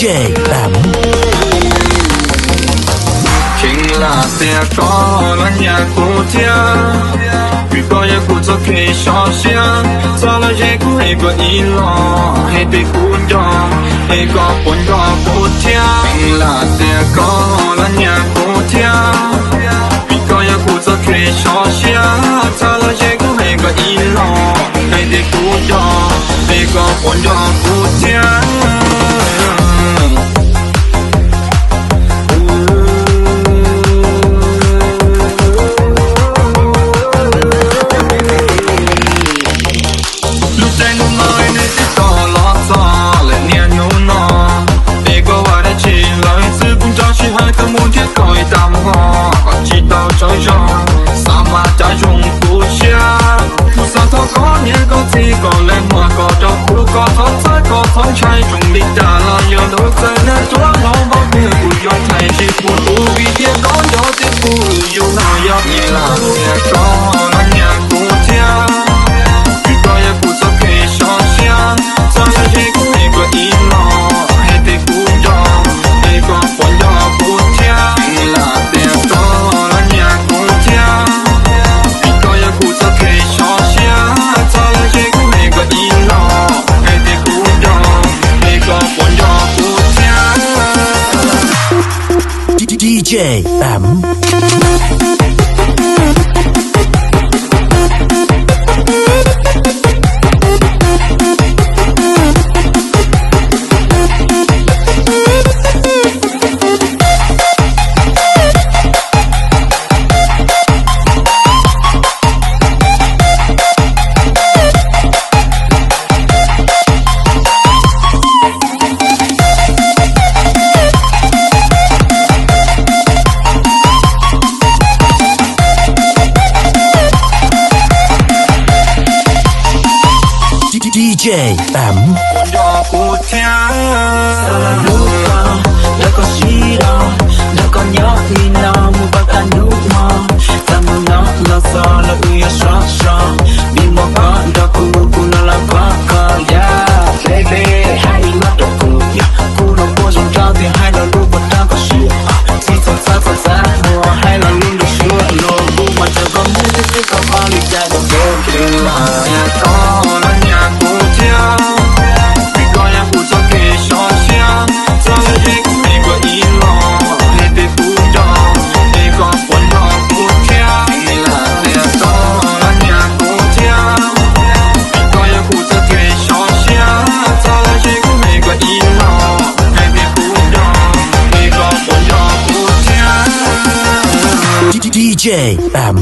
Tseem lam tias koj los nyiam kuv thiab, vim koj yog kuv txoj kev sov siab. Txhob los ze kuv es koj ib los hais tias kuv nco, es koj puas nco kuv thiab? Tseem lam tias koj los nyiam kuv thiab, vim koj yog kuv txoj kev sov siab. Txhob los ze kuv es koj ib los hais tias kuv nco, es koj puas nco kuv thiab? Lub caij hnub no nws twb tau los txog lawm niaj hnub no, es koj ua dab tsi lawm xwb? Kuv nco tsis hais koj mus nrhiav koj ib tag hmo, koj tsis tau tsaug zog, xav mas cas zoo kuv siab. Kuv xav thov koj niam koj txiv koj leej muam koj rau kuv, koj txhob txhawj koj txhob ntshai, zoo li cas los yog ntuj txawm nag tsuag los npau tiag kuv yuav thaij tsis pub kuv, vim tias koj nco tias kuv yug no yog ib lam tias koj los nyiam kuv thiab, vim koj yog kuv txoj kev sov siab. Txhob los ze kuv es koj ib los hais tias kuv nco, es koj puas nco kuv thiab? Tseem lam tias koj los nyiam kuv thiab, vim koj yog kuv txoj kev sov siab. Txhob los ze kuv es koj ib los hais tias kuv nco, es koj puas nco kuv thiab? D J Tam. D J Tam. Nco kuv thiab. Xav lub koj, nrog koj sib do, nrog koj nyob li no mus pab kaj hnub mo. Txaj muag no los txog los wb yuav sov so, vim muaj koj nrog kuv, kuv no los koj koj yam. Baby, hais ib lo rau kuv, kuv no puas zoo rau tias hais lo lus puas rau koj siab. Tsis txhob txhob txhob txaj muag hais lo lus nrog suab luag, kuv mas tseem koj muaj twb twb koj qhov li cas rau kuv. Tseem lam tias koj los nyiam kuv thiab, vim koj yog kuv txoj kev sov siab. Txhob los ze kuv es koj ib los hais tias kuv nco, es koj puas nco kuv thiab? Tseem lam tias koj los nyiam kuv thiab, vim koj yog kuv txoj kev sov siab. Txhob los ze kuv es koj ib los hais tias kuv nco, es koj puas nco kuv thiab? D J Tam.